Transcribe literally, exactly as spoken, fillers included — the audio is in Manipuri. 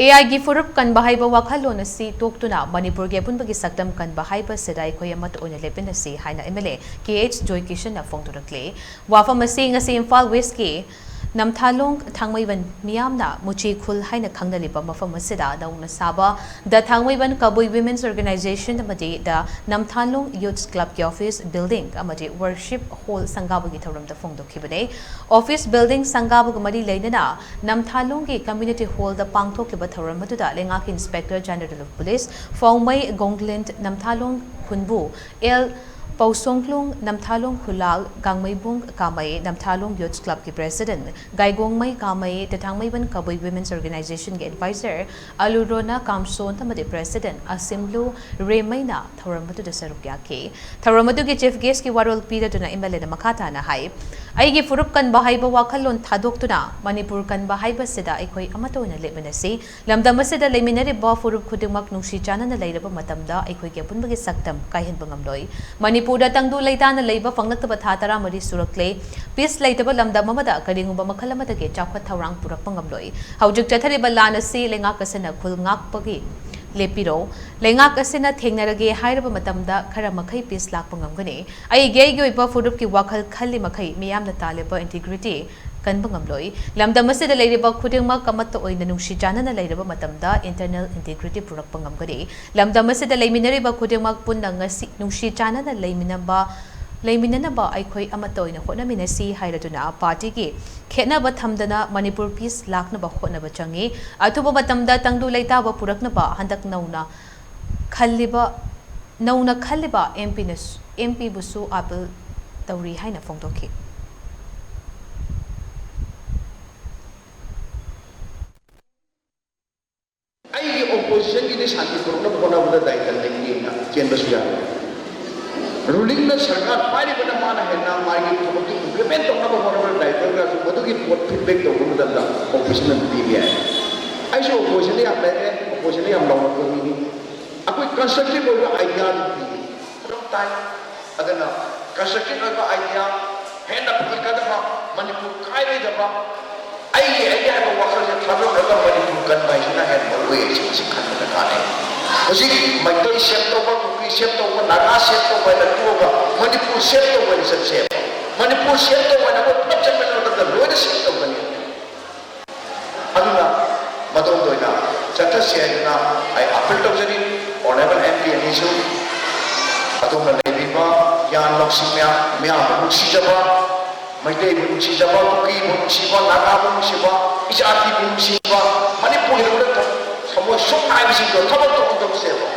ꯑꯦ ꯑꯥꯏꯒꯤ ꯐꯨꯔꯨꯞ ꯀꯟꯕ ꯍꯥꯏꯕ ꯋꯥꯈꯜꯂꯣꯟ ꯑꯁꯤ ꯇꯣꯛꯇꯨꯅ ꯃꯅꯤꯄꯨꯔꯒꯤ ꯑꯄꯨꯟꯕꯒꯤ ꯁꯛꯇꯝ ꯀꯟꯕ ꯍꯥꯏꯕ ꯑꯁꯤꯗ ꯑꯩꯈꯣꯏ ꯑꯃꯠꯇ ꯑꯣꯏꯅ ꯂꯦꯞꯃꯤꯟꯅꯁꯤ ꯍꯥꯏꯅ M L A K H ꯖꯣꯏꯀꯤꯁꯟꯅ ꯐꯣꯡꯗꯣꯔꯛꯂꯤ꯫ ꯋꯥꯐꯝ ꯑꯁꯤ ꯉꯁꯤ ꯏꯝꯐꯥꯜ ꯋꯦꯁꯀꯤ ꯅꯝꯊꯥꯂꯣꯡ ꯊꯥꯡꯃꯩꯕꯟ ꯃꯤꯌꯥꯝꯅ ꯃꯨꯆꯤ ꯈꯨꯜ ꯍꯥꯏꯅ ꯈꯪꯅꯔꯤꯕ ꯃꯐꯝ ꯑꯁꯤꯗ ꯅꯧꯅ ꯁꯥꯕ ꯗ ꯊꯥꯡꯃꯩꯕꯟ ꯀꯕꯨꯏ ꯋꯤꯃꯦꯟꯁ ꯑꯣꯔꯒꯅꯥꯏꯖꯦꯁꯟ ꯑꯃꯗꯤ ꯗ ꯅꯝꯊꯥꯂꯣꯡ ꯌꯨꯠꯁ ꯀ꯭ꯂꯕꯀꯤ ꯑꯣꯐꯤꯁ ꯕꯤꯜꯗꯤꯡ ꯑꯃꯗꯤ ꯋꯔꯁꯤꯞ ꯍꯣꯜ ꯁꯪꯒꯥꯕꯒꯤ ꯊꯧꯔꯝꯗ ꯐꯣꯡꯗꯣꯛꯈꯤꯕꯅꯤ꯫ ꯑꯣꯐꯤꯁ ꯕꯤꯜꯗꯤꯡ ꯁꯪꯒꯥꯕꯒ ꯃꯔꯤ ꯂꯩꯅꯅ ꯅꯝꯊꯥꯂꯣꯡꯒꯤ ꯀꯝꯃ꯭ꯌꯨꯅꯤꯇꯤ ꯍꯣꯜꯗ ꯄꯥꯡꯊꯣꯛꯈꯤꯕ ꯊꯧꯔꯝ ꯑꯗꯨꯗ ꯂꯩꯉꯥꯛꯀꯤ inspector general of police Phaomei Gonglin, Namthalong ꯈꯨꯟꯕꯨ ꯑꯦꯜ ꯄꯧꯁꯣꯡꯂꯨꯡ, ꯅꯝꯊꯥꯂꯣꯡ ꯈꯨꯂꯥꯜ ꯒꯥꯡꯃꯩꯕꯨꯡ ꯀꯥꯃꯩ, ꯅꯝꯊꯥꯂꯣꯡ ꯌꯨꯠꯁ ꯀ꯭ꯂꯕꯀꯤ ꯄ꯭ꯔꯦꯁꯤꯗꯦꯟꯠ ꯒꯥꯏꯒꯣꯡꯃꯩ ꯀꯥꯃꯩ, ꯗ ꯊꯥꯡꯃꯩꯕꯟ ꯀꯕꯨꯏ ꯋꯤꯃꯦꯟꯁ ꯑꯣꯔꯒꯅꯥꯏꯖꯦꯁꯟꯒꯤ ꯑꯦꯗꯚꯥꯏꯖꯔ ꯑꯂꯨꯔꯣꯅꯥ ꯀꯥꯝꯁꯣꯟ ꯑꯃꯗꯤ ꯄ꯭ꯔꯦꯁꯤꯗꯦꯟꯠ ꯑꯁꯤꯝꯂꯨ ꯔꯦꯃꯩꯅ ꯊꯧꯔꯝ ꯑꯗꯨꯗ ꯁꯔꯨꯛ ꯌꯥꯈꯤ꯫ ꯊꯧꯔꯝ ꯑꯗꯨꯒꯤ ꯆꯤꯐ ꯒꯦꯁꯀꯤ ꯋꯥꯔꯣꯜ ꯄꯤꯔꯗꯨꯅ ꯑꯦꯝ ꯑꯦꯜ ꯑꯦꯅ ꯃꯈꯥ ꯇꯥꯅ ꯍꯥꯏ, ꯑꯩꯒꯤ ꯐꯨꯔꯨꯞ ꯀꯟꯕ ꯍꯥꯏꯕ ꯋꯥꯈꯜꯂꯣꯟ ꯊꯥꯗꯣꯛꯇꯨꯅ ꯃꯅꯤꯄꯨꯔ ꯀꯟꯕ ꯍꯥꯏꯕꯁꯤꯗ ꯑꯩꯈꯣꯏ ꯑꯃꯠꯇ ꯑꯣꯏꯅ ꯂꯦꯞꯃꯤꯟꯅꯁꯤ꯫ ꯂꯝꯗꯝ ꯑꯁꯤꯗ ꯂꯩꯃꯤꯟꯅꯔꯤꯕ ꯐꯨꯔꯨꯞ ꯈꯨꯗꯤꯡꯃꯛ ꯅꯨꯡꯁꯤ ꯆꯥꯟꯅꯅ ꯂꯩꯔꯕ ꯃꯇꯝꯗ ꯑꯩꯈꯣꯏꯒꯤ ꯑꯄꯨꯟꯕꯒꯤ ꯁꯛꯇꯝ ꯀꯥꯏꯍꯟꯕ ꯉꯝꯂꯣꯏ꯫ ꯃꯅꯤꯄꯨꯔꯗ ꯇꯪꯗꯨ ꯂꯩꯇꯥꯅ ꯂꯩꯕ ꯐꯪꯂꯛꯇꯕ ꯊꯥ ꯇꯔꯥꯃꯔꯤ ꯁꯨꯔꯛꯂꯦ꯫ ꯄꯤꯁ ꯂꯩꯇꯕ ꯂꯝꯗꯝ ꯑꯃꯗ ꯀꯔꯤꯒꯨꯝꯕ ꯃꯈꯜ ꯑꯃꯗꯒꯤ ꯆꯥꯎꯈꯠ ꯊꯧꯔꯥꯡ ꯄꯨꯔꯛꯄ ꯉꯝꯂꯣꯏ꯫ ꯍꯧꯖꯤꯛ ꯆꯠꯊꯔꯤꯕ ꯂꯥꯟ ꯑꯁꯤ ꯂꯩꯉꯥꯛ ꯑꯁꯤꯅ ꯈꯨꯜ ꯉꯥꯛꯄꯒꯤ ꯂꯦꯞꯄꯤꯔꯣ꯫ ꯂꯩꯉꯥꯛ ꯑꯁꯤꯅ ꯊꯦꯡꯅꯔꯒꯦ ꯍꯥꯏꯔꯕ ꯃꯇꯝꯗ ꯈꯔ ꯃꯈꯩ ꯄꯤꯁ ꯂꯥꯛꯄ ꯉꯝꯒꯅꯤ꯫ ꯑꯩꯒꯤ ꯑꯩꯒꯤ ꯑꯣꯏꯕ ꯐꯨꯔꯨꯞꯀꯤ ꯋꯥꯈꯜ ꯈꯜꯂꯤ ꯃꯈꯩ ꯃꯤꯌꯥꯝꯅ ꯇꯥꯜꯂꯤꯕ ꯏꯟꯇꯤꯒ꯭ꯔꯤꯇꯤ ꯀꯟꯕ ꯉꯝꯂꯣꯏ꯫ ꯂꯝꯗꯝ ꯑꯁꯤꯗ ꯂꯩꯔꯤꯕ ꯈꯨꯗꯤꯡꯃꯛ ꯑꯃꯠꯇ ꯑꯣꯏꯅ ꯅꯨꯡꯁꯤ ꯆꯥꯟꯅꯅ ꯂꯩꯔꯕ ꯃꯇꯝꯗ ꯏꯟꯇꯔꯅꯦꯜ ꯏꯟꯇꯤꯒ꯭ꯔꯤꯇꯤ ꯄꯨꯔꯛꯄ ꯉꯝꯒꯅꯤ꯫ ꯂꯝꯗꯝ ꯑꯁꯤꯗ ꯂꯩꯃꯤꯟꯅꯔꯤꯕ ꯈꯨꯗꯤꯡꯃꯛ ꯄꯨꯟꯅ ꯉꯁꯤ ꯅꯨꯡꯁꯤ ꯆꯥꯟꯅꯅ ꯂꯩꯃꯤꯟꯅꯕ, ꯂꯩꯃꯤꯟꯅꯅꯕ ꯑꯩꯈꯣꯏ ꯑꯃꯠꯇ ꯑꯣꯏꯅ ꯍꯣꯠꯅꯃꯤꯟꯅꯁꯤ ꯍꯥꯏꯔꯗꯨꯅ ꯄꯥꯔꯇꯤꯒꯤ ꯈꯦꯠꯅꯕ ꯊꯝꯗꯅ ꯃꯅꯤꯄꯨꯔ ꯄꯤꯁ ꯂꯥꯛꯅꯕ ꯍꯣꯠꯅꯕ ꯆꯪꯏ꯫ ꯑꯊꯨꯕ ꯃꯇꯝꯗ ꯇꯪꯗꯨ ꯂꯩꯇꯥꯕ ꯄꯨꯔꯛꯅꯕ ꯍꯟꯗꯛ ꯅꯧꯅ ꯈꯜꯂꯤꯕ, ꯅꯧꯅ ꯈꯜꯂꯤꯕ ꯑꯦꯝ ꯄꯤꯅꯁꯨ, ꯑꯦꯝ ꯄꯤꯕꯨꯁꯨ ꯑꯥꯄꯤꯜ ꯇꯧꯔꯤ ꯍꯥꯏꯅ ꯐꯣꯡꯗꯣꯛꯈꯤ꯫ ꯑꯩꯒꯤ ꯑꯣꯄꯣꯖꯤꯁꯟꯒꯤꯗꯤ ꯁꯥꯟꯇꯤ ꯄꯨꯔꯛꯅꯕ ꯍꯣꯠꯅꯕꯗ ꯗꯥꯏꯇ ꯂꯩꯇꯦꯅ ꯆꯦꯟꯕꯁꯨ ꯌꯥꯔꯣꯏ꯫ ꯔꯨꯂꯤꯡꯅ, ꯁꯔꯀꯥꯔ ꯄꯥꯏꯔꯤꯕꯅ ꯃꯥꯅ ꯍꯦꯟꯅ ꯃꯥꯒꯤ ꯊꯕꯛꯇꯨ ꯏꯝꯄ꯭ꯂꯤꯃꯦꯟ ꯇꯧꯅꯕ ꯍꯣꯠꯅꯕꯗ ꯗꯥꯏꯇꯒꯁꯨ ꯃꯗꯨꯒꯤ ꯄꯣꯠ ꯐꯤꯗꯕꯦꯛ ꯇꯧꯕ ꯃꯇꯝꯗ ꯑꯣꯄꯣꯖꯤꯁꯟꯅ ꯄꯤꯕ ꯌꯥꯏ꯫ ꯑꯩꯁꯨ ꯑꯣꯄꯣꯖꯤꯁꯟꯗ ꯌꯥꯝ ꯂꯩꯔꯦ, ꯑꯣꯄꯣꯖꯤꯁꯟꯗ ꯌꯥꯝ ꯂꯥꯎꯔꯛꯄ ꯃꯤꯅꯤ꯫ ꯑꯩꯈꯣꯏ ꯀꯟꯁꯇ꯭ꯔꯛꯇꯤꯚ ꯑꯣꯏꯕ ꯑꯥꯏꯗꯤꯌꯥꯗꯨ ꯄꯤꯌꯦ꯫ ꯑꯗꯨꯝ ꯇꯥꯏ꯫ ꯑꯗꯨꯅ ꯀꯟꯁꯇ꯭ꯔꯛꯇꯤꯚ ꯑꯣꯏꯕ ꯑꯥꯏꯗꯤꯌꯥ, ꯍꯦꯟꯅ ꯐꯒꯠꯀꯗꯕ, ꯃꯅꯤꯄꯨꯔ ꯀꯥꯏꯔꯣꯏꯗꯕ, ꯑꯩꯒꯤ, ꯑꯩꯒꯤ ꯍꯥꯏꯕ ꯋꯥꯈꯜꯁꯦ ꯊꯥꯗꯣꯛꯂꯒ ꯃꯅꯤꯄꯨꯔ ꯀꯟꯕ ꯍꯥꯏꯁꯤꯅ ꯍꯦꯟꯅ ꯑꯩꯈꯣꯏ ꯍꯥꯏꯁꯦ ꯃꯁꯤ ꯈꯟꯕꯗ ꯀꯥꯟꯅꯩ꯫ ꯍꯧꯖꯤꯛ ꯃꯩꯇꯩ ꯁꯦꯞ ꯇꯧꯕ, ꯀꯨꯀꯤ ꯁꯦꯞ ꯇꯧꯕ, ꯅꯥꯒꯥ ꯁꯦꯞ ꯇꯧꯕ ꯍꯥꯏꯅ ꯇꯣꯛꯑꯒ ꯃꯅꯤꯄꯨꯔ ꯁꯦꯞ ꯇꯧꯕ ꯍꯥꯏꯅ ꯆꯠꯁꯦꯕ꯫ ꯃꯅꯤꯄꯨꯔ ꯁꯦꯞ ꯇꯧꯕ ꯍꯥꯏꯅ ꯑꯩꯈꯣꯏ ꯄꯨꯂꯞ ꯆꯠꯃꯤꯟꯅꯕ ꯃꯇꯝꯗ ꯂꯣꯏꯅ ꯁꯦꯞ ꯇꯧꯒꯅꯤ꯫ ꯑꯗꯨꯅ ꯃꯇꯣꯝꯇ ꯑꯣꯏꯅ ꯆꯠꯊꯁꯤ ꯍꯥꯏꯗꯨꯅ ꯑꯩ ꯑꯄꯤꯜ ꯇꯧꯖꯔꯤ꯫ ꯑꯣꯅꯔꯦꯕꯜ ꯑꯦꯝ ꯄꯤ ꯑꯅꯤꯁꯨ ꯑꯗꯣꯝꯅ ꯂꯩꯕꯤꯕ ꯒ꯭ꯌꯥꯟ ꯂꯧꯁꯤꯡ ꯃꯌꯥꯝ, ꯃꯌꯥꯝꯕꯨ ꯅꯨꯡꯁꯤꯖꯕ, ꯃꯩꯇꯩꯕꯨ ꯅꯨꯡꯁꯤꯖꯕ, ꯀꯨꯀꯤꯕꯨ ꯅꯨꯡꯁꯤꯕ, ꯅꯥꯒꯥꯕꯨ ꯅꯨꯡꯁꯤꯕ, ꯏꯖꯥꯇꯤꯕꯨ ꯅꯨꯡꯁꯤꯕ, ꯃꯅꯤꯄꯨꯔꯒꯤꯗꯃꯛꯇ ꯊꯃꯣꯏ ꯁꯣꯛꯅ ꯍꯥꯏꯕꯁꯤꯡꯗꯣ ꯊꯕꯛꯇ ꯑꯣꯟꯊꯣꯛꯁꯦꯕ꯫